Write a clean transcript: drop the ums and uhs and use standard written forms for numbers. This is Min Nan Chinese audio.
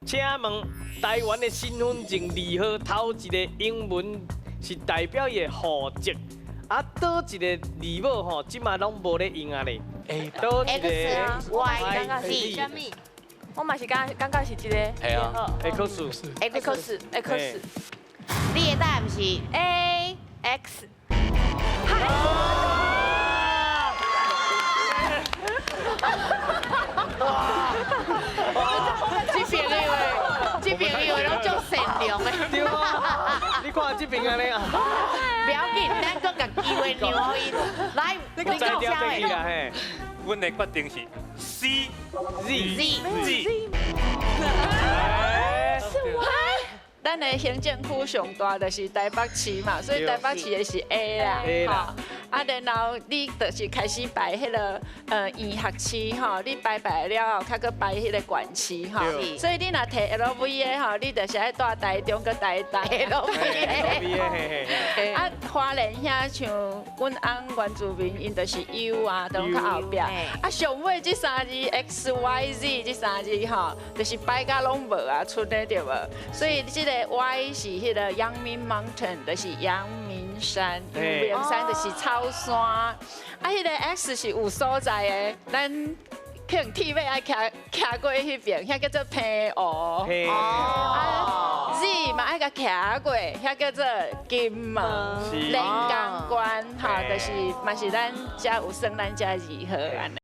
請問台灣的身份證二號頭一個英文是代表伊的戶籍，啊，佗一個字母吼，這馬攏無咧用啊咧。佗一個 X Y Z。啥物？我嘛是感感覺是這個。係啊。 X。 X X。你的答案是 A X。這邊的話，這邊的話攏足善良的。對啊，你看這邊按呢啊。不要緊，咱閣共機會讓予伊。來，你講啥的？阮的決定是 C Z Z Z。是 Y。咱的行政區上大就是台北市嘛，所以台北市的是 A 啦，吼。啊，然後你就是開始排彼个醫學市吼，你排排了後，較閣排彼个縣市吼。所以你若提 LV 的吼，你就是愛蹛台中閣台東。 LV。啊，花蓮遐像阮翁原住民，𪜶就是 U 啊，都較後壁。啊，上尾這三字 X Y Z 這三字吼，就是排甲攏無啊，賰的對無？所以這个 Y 是彼个陽明 Mountain，就是陽明山，陽明山就是草山。啊，彼个 X 是有所在的，咱可能鐵馬愛騎騎過彼邊，遐叫做澎湖。啊，Z 嘛愛共騎過，遐叫做金門、連江關，吼，就是嘛是咱遮有算咱遮二號按呢。